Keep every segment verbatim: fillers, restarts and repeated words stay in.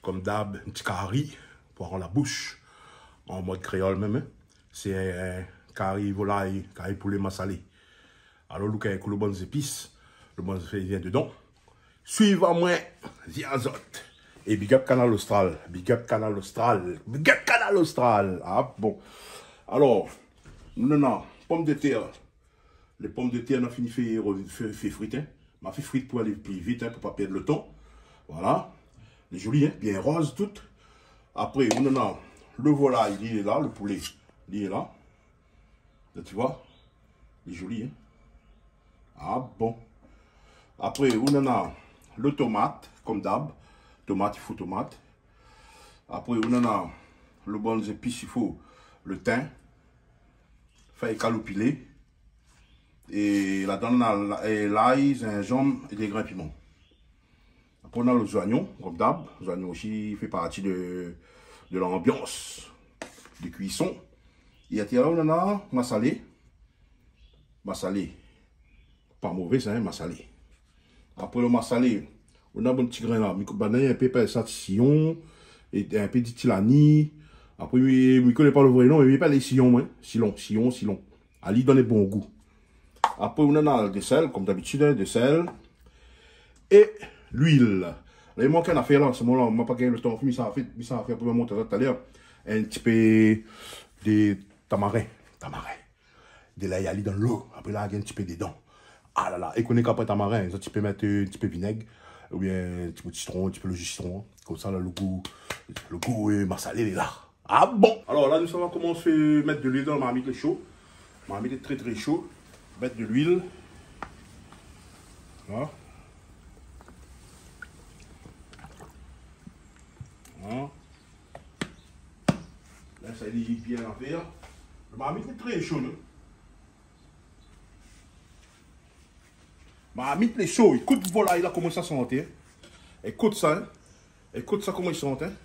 Konm dab, in ti kari pou aran la boush, an mod kréol mèm, in. Sé in kari volay, kari poulé masalé. Alor, louk èk lo bann zépis, lo bann zépis i vien dedan. Suiv amoin, vien azot. É big up Kanal Austral, big up Kanal Austral, big up Kanal Austral. Ah bon. Alor, nou néna pomdetèr. Lé pomdetèr, nou la fini fé, fé, fé frit, in. Ma fé frit pou alé pli vit, in, pou pa pèrd lo tan. Voilà. Lé zoli, in, bien roz, tout. Apré, nou néna lo volay, li lé la, lo poulé, li lé la. La, ti voi, lé zoli, in. Ah bon. Apré, nou néna lo tomat, konm dab. Tomat, i fo tomat. Apré, nou néna lo bann zépis, i fo lo tin. Fèy kaloupilé. É ladan, na la-, é lay, zinzanm é dé grin piman. Apré, nou néna lo zoignon, konm dab. Zoignon osi i fé parti de, de lanbians de kuison. É atèr la, nou néna masalé. Masalé. Pa mové, sa, in, masalé. Apré lo masalé, nou néna bann ti grin la. Mi ko-, banna i apèl sa ti siyon, é in pé di ti lani. Apré, mi, mi koné pa lo vré non, mé mi apèl siyon, moin. Silon, siyon, silon. Ali i donn bon gou. Apré, nou néna dosèl, konm dabitid, in, dosèl. É luil. La, i mank in afèr la, sé moin la, ma pa gingn lo tan. Mi sa fé, mi sa fé pou mont talèr. In ti pé de tamarin. Tamarin. Délay ali dan lo. Apré, la, gingn in ti pé dedan. Ah la la. É koné k'apré tamarin, sa, ti pé mèt, euh, in ti pé vinèg, oubien in ti pé de sitron, in ti pé lo ji sitron. Konmsa, la, lo gou, lo gou, euh, masalé, lé la. Ah bon? Alor la, nou sa va komans mèt de luil dan la marmit, lé sho. Marmit lé trè, trè sho. Mèt de luil. La. La. La, sa i lé bien afèr. Lo marmit lé trè sho, non? Marmit lé sho, ékout volay la koman sa i shant, in. Ékout sa, in. Ékout sa koman i shant, in.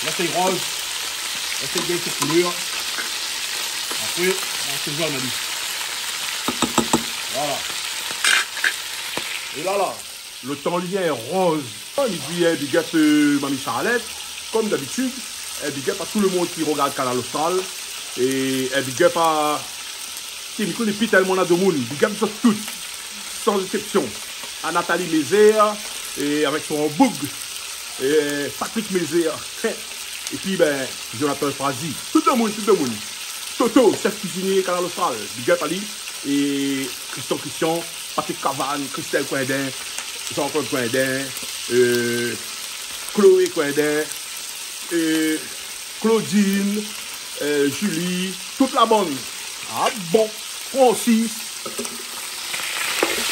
La sé roz. La sé bien koulèr. Apré, nou sa zone ali. Voilà. É la, la, lo tan li vien roz. Mi di, eh, big up, euh, Mami Charlette, konm dabitid. Eh, big up a tout lo moun ki rogard Kanal Austral. É, eh, big up a, ti, mi koné pi tèlman na domoun. Big up zot tout, san éksépsion. A Nathalie Mézère, é avèk son boug, é Patrick Mézère. Épi, ben, Jonathan Frazi. Tout domoun, tout domoun. Toto, shèf kuizinié Kanal Austral. Big up ali. É Christian Christian, Patrick Cavane, Christelle Coindin, Jean-Claude Coindin, euh, Chloé Coindin, euh, Claudine, euh, Julie, tout la bann. Ah bon, Francis.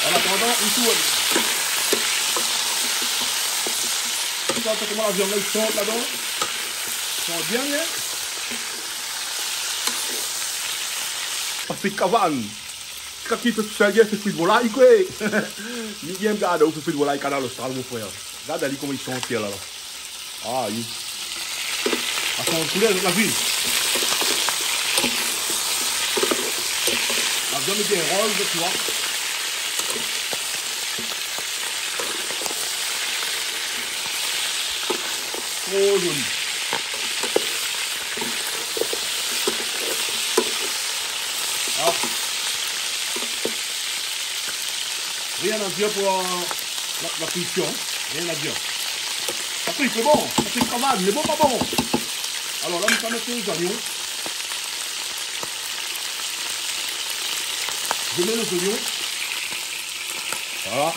An atandan, i tourn. Ou sa koman la viann la i shant ladan? Shant bien, in? Patrick Cavane. Kan ki fé sa, i fé frit volay, koué. Mi bien gard aou fé frit volay, Kanal Austral, mon frèr. Gard ali koman i shant la, la. Ah, oui. Atann, koulèr, la vi. La viann lé bien roz, tu vois. Tro zoli. Ah. Rien a dir pou, euh, la, la kuison, in. Rien a dir. Patrick, lé bon. Patrick Cavane, lé bon, pa bon? Alor la, nou sa mèt lé zoignon. Je mets les oignons. Voilà.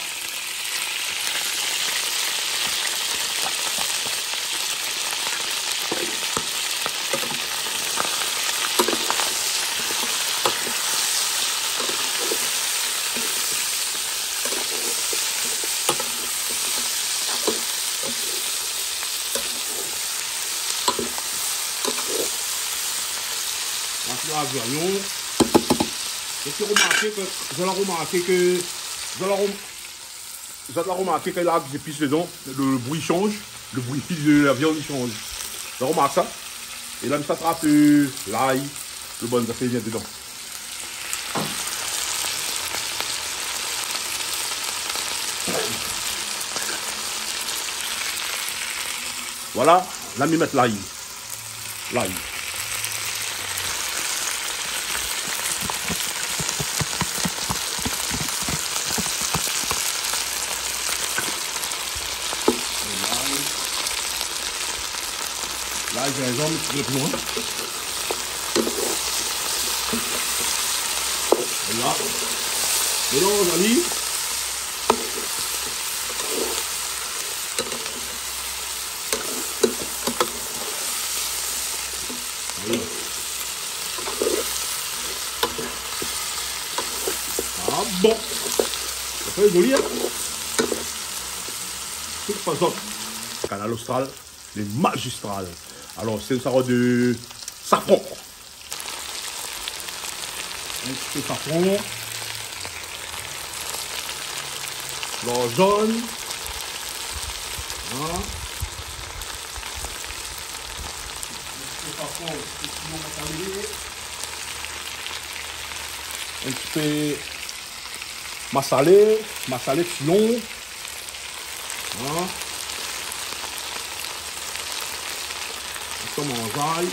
Ansuit, la zoignon. Zot la romarké ke, zot la romarké ke, zot la rom-, zot la romarké ke la, zépis dedan, le, le bri i shanj, le bri de la viann i shanj. Zot la romark sa? É la, mi sa trap, euh, lay, lo bann zafèr i vien dedan. Voilà, la mi mèt lay. Lay. Lay, zinzanm, ti pé plis loin. Voilà. Mélanz ali. Voilà. Ah bon. Sa fé zoli, in ? Tout pa zot. Kanal Austral, lé mazistral. Alor, sé sa de safran. In ti pé safran. Lor zone. Voilà. In ti pé safran, in ti pé siyon, in ti pé masalé, masalé siyon. Voilà. Kom an zay.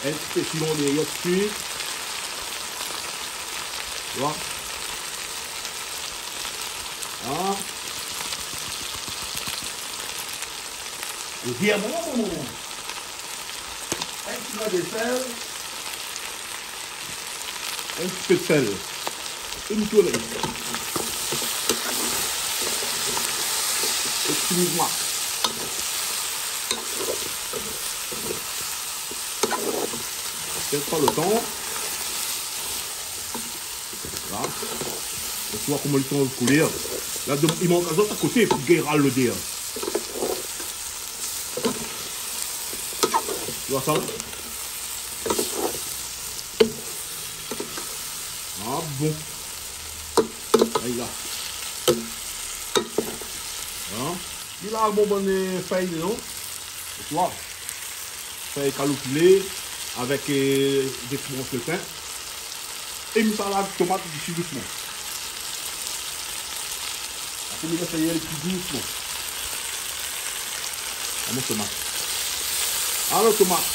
In ti pé siyon dèryèr tout suit. Voilà. Voilà. É bien bon. In ti grin de sèl. In ti pé de sèl. In tournévis. In ti miz mak. Pèrd pa lo tan. La. É ti voi koman li sanz koulèr. La, de, i mank azot akoté pou gingn ral lodèr. Ti voi sa ? Ah bon. Ay la. Voilà. Li la, bon, bann, euh, fèy dedan. Ti voi. Fèy kaloupilé avèk, euh, dé transh de tin. É mi sa lav tomat dsi dousman. Apré, mi lès ali kui dousman. Ah, mon tomat. Alor, tomat.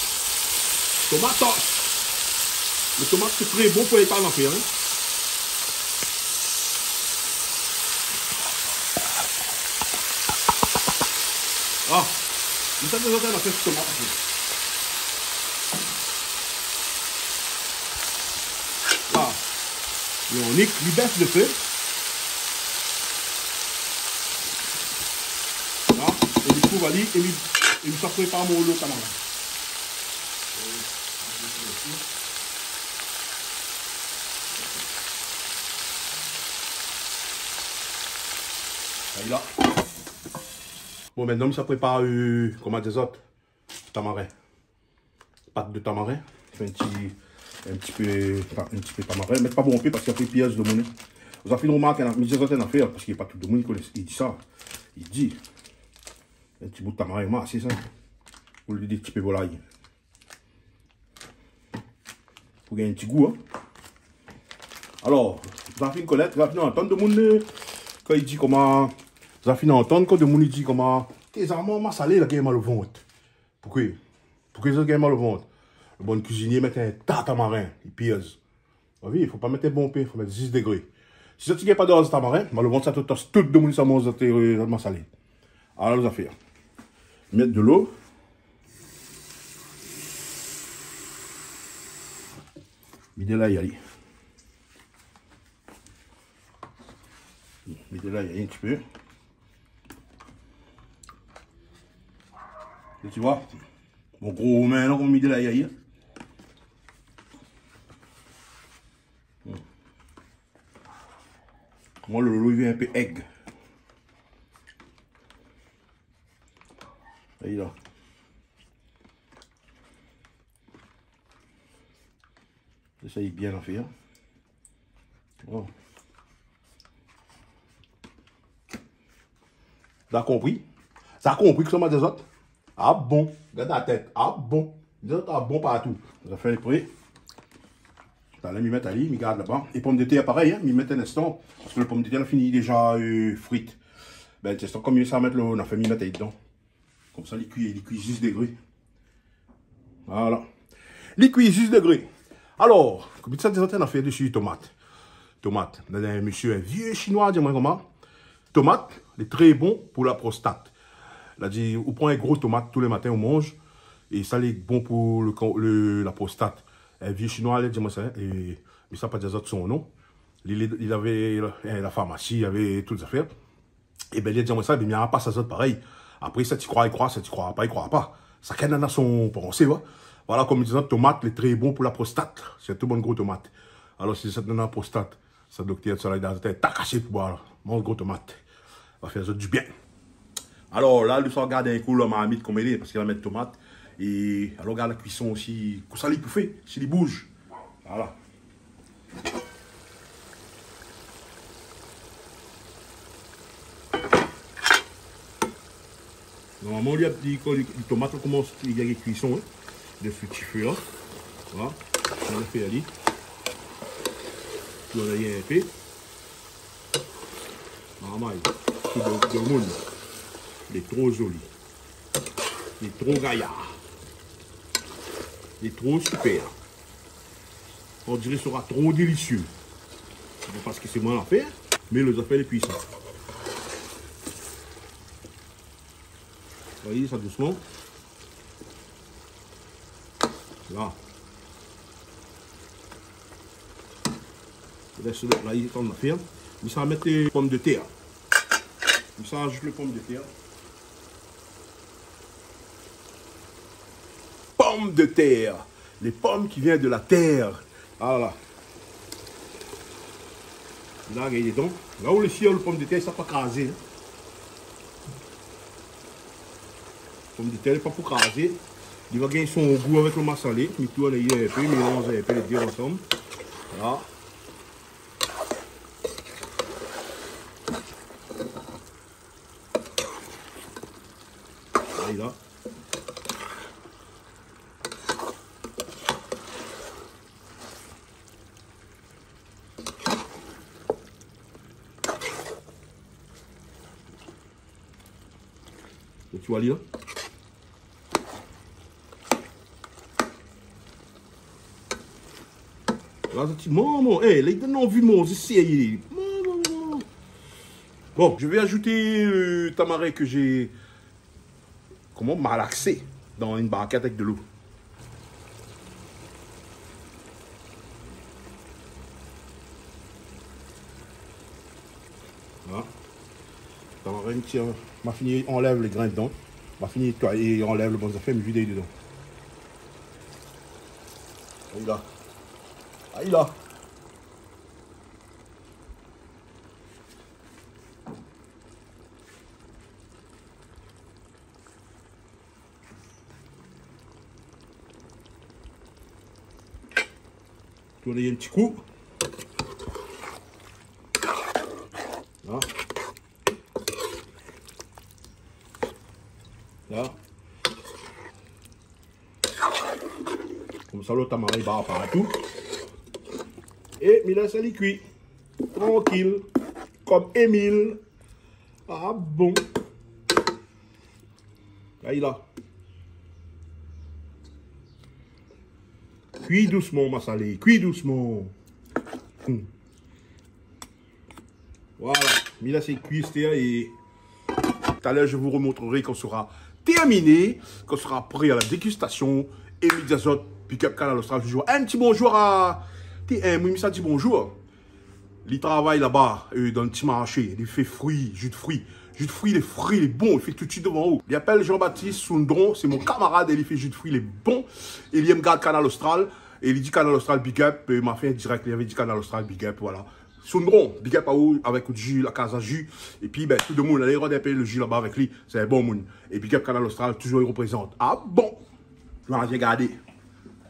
Tomatos. Lo tomat, sé tré bon pou lé tan an fèr, in. Ah, mi sa déza fé tomat, in. La. Li anik, li bès lo fé. La. É li kouv ali, é li, é li sa prépar mon lo tamarin. Sa i lé la. Bon, mintnan, mi sa prépar, euh, koman dir azot, tamarin. Pat de tamarin. Fé in ti, in ti pé, pa, in ti pé tamarin. Mèt pa bonpé parské apré i pièz lo moun. Zot la fine romarké, mi di azot in nafèr, parské pa tout demoun i koné, i di sa. I di. In ti bout tamarin, ma, sé sa. Olié de ti pé volay. Pou gingn in ti gou, in. Alor, zot la fine konèt, zot la fine antann demoun, euh, kan i di koman, zot la fine antann kan demoun i di koman, té, zot la manz masalé, la gingn mal o vant. Poukosa ? Poukosa zot i gingn mal o vant ? Lo bann kuizinié i mèt in ta tamarin, i pièz. Ba oui, fo pa mèt bonpé, fo mèt zis dégré. Si zot i gingn pa doz tamarin, mal o vant sa tout, tout demoun sa manz zot, euh, zot masalé. Alor, zafèr. Mèt dolo. Mi délay ali. Mi délay in ti pé. É ti voi, mon gro min la, koman mi délay ali. Koman lo lolo i vien in pé èg. Ay la. Sa i bien fé, in. Bon. Zot la konpri ? Ta konpri kosa ma di azot? Ah bon. Gard la tèt. Ah bon. Di azot ah bon partou. Zafèr lé pré. Talèr mi mèt ali, mi gard laba. É pomdetèr parèy, hein, mi mèt in instan. Parske lo pomdetèr la fini déza, euh, frit. Bin, in instan, konm sa mèt lo, na fé mi mèt ali dedan. Konmsa li kui, li kui zis dégré. Voilà. Li kui zis dégré. Alor, konm sa, déza, nou la fé dési tomat. Tomat. Néna in mésyé, in vyé shinoi, di amoin koman. Tomat lé tré bon pou la prostat. La di, ou pran in gro tomat tou lé matin, ou manz. É sa lé bon pou le, le, la prostat. In vyé shinoi, la di amoin sa, hein, é, mé sa pa di azot son non. Li, li, li lavé, euh, la farmasi, lavé tout zafèr. Ébin, li la di amoin sa, ébin, mi la pas azot parèy. Apré, sa ti kroi, i kroi, sa ti kroi pa, i kroi pa. Shakinn néna son pansé, wa. Voilà, konm mi di azot, tomat lé tré bon pou la prostat. Sirtou bann gro tomat. Alor, si zot néna prostat, sa doktèr, sa la, li di azot, ta kasé pou boir, la. Manz gro tomat. Va fé azot di bien. Alor, la, nou sa gard in kou la marmit koman li lé, parske la mèt tomat. É alor, gard la kuison osi, kosa li pou fé, si li bouz. Voilà. Normalman, li la di, kan li, li tomat la komans, li gingn kuison, hein. Dési ti fé la. Voilà. Sa la fé ali. Tourn ali in pé. Marmay. Tout de, de moun. Lé tro zoli. Lé tro gayar. Lé tro super. On diré sera tro délisié. Sé pa parske sé moin la fé, mé lo zafèr lé puisan. Voyé sa dousman. La. Lès la, li tann la fé. Mi sa mèt lé pomdetèr. Mi sa azout lé pomdetèr. Pomdetèr. Lé pom ki vien de la tèr. Voilà. La, gingn dedan. La ou lé sir lo pomdetèr, sa pa krazé, hein. Pomdetèr, li lé pa pou krazé. Li va gingn son gou avèk lo masalé. Mi tourn ali in pé, mélanz in pé lé dé ansanm. Voilà. Ayi la. Ou ti wa li la? La, sa ti, momon, é, la, li donn anvi manzé, sérié. Momon. Bon, je vais ajouter, euh, tamarin que j'ai, comment, malaxé dans une barquette avec de l'eau. Voilà. Tamarin, tiens, ma fini anlèv lé grin dedan. Ma fini nétoiyé, anlèv lo bann zafèr, mi vid dedan. Ayi la. Ayi la. Tourn in ti kou. La. La. Konmsa, lo tamarin i bar partou. É mi lès ali kui. Trankil. Konm Émile. Ah bon. Ayi la. Kui dousman, masalé. Kui dousman. Hmm. Voilà, mi lès ali kui, é talèr je vous remontrerai quand sera terminé, quand sera prêt à la dégustation. É mi di azot, big up Kanal Austral, toujours. In ti bonjour a, ti, in, mi sa di bonjour. Li travay laba, euh, dan ti marshé, li fé fri, ji de fri. Ji de fri, lé fri, lé bon, li fé tout de suite dovan ou. Li apèl Jean-Baptiste Soundron, sé mon kamarad, é li fé ji de fri, lé bon. É li èm gard Kanal Austral, é li di Kanal Austral, big up, euh, ma fé in dirèk, li lavé di Kanal Austral, big up, voilà. Soundron, big up aou avèk out ji, la kaz a ji. Épi, bin, tout demoun, alé rod in pé lo ji laba avèk li. Sé in bon moun. É big up Kanal Austral, toujours li reprézant. Ah bon? Nou va vien gardé.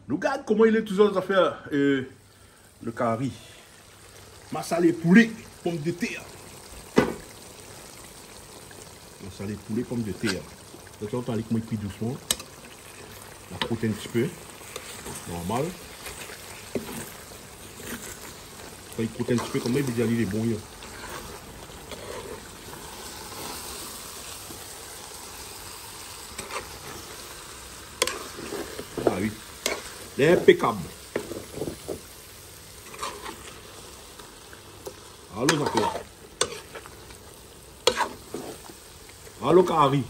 Nou gard koman li lé toujours zafèr, euh, lo kari. Masalé poulé, pomdetèr. Salé poulé pomdetèr. Donk, sa, ou atann ali koman i kui dousman. La krout in ti pé. Normal. Kan i krout in ti pé konmsa, i vé dir li lé bon, yo. Ah oui. Lé inpékab. Alo, Zafèr. Alo, kari.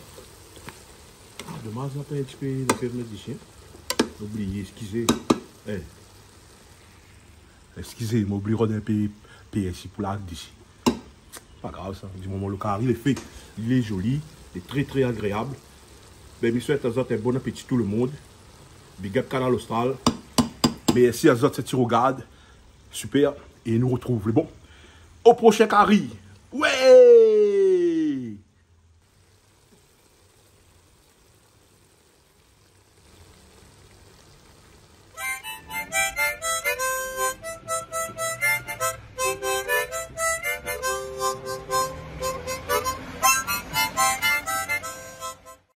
Ah, domaz, la pa in ti pé, la fé mèt isi. Oublié, eskizé. Eh. Eskizé, ma oublié rod in pé pèrsi pou la disi. Pa grav, sa. Di moman lo kari lé fé, lé zoli, lé trè, trè agréab. Bin, mi souèt azot in bon apéti tout le monde. Big up Kanal Austral. Mèrsi azot, sat i rogard. Super. É nou rotrouv, lé bon, o proshin kari. Ouais!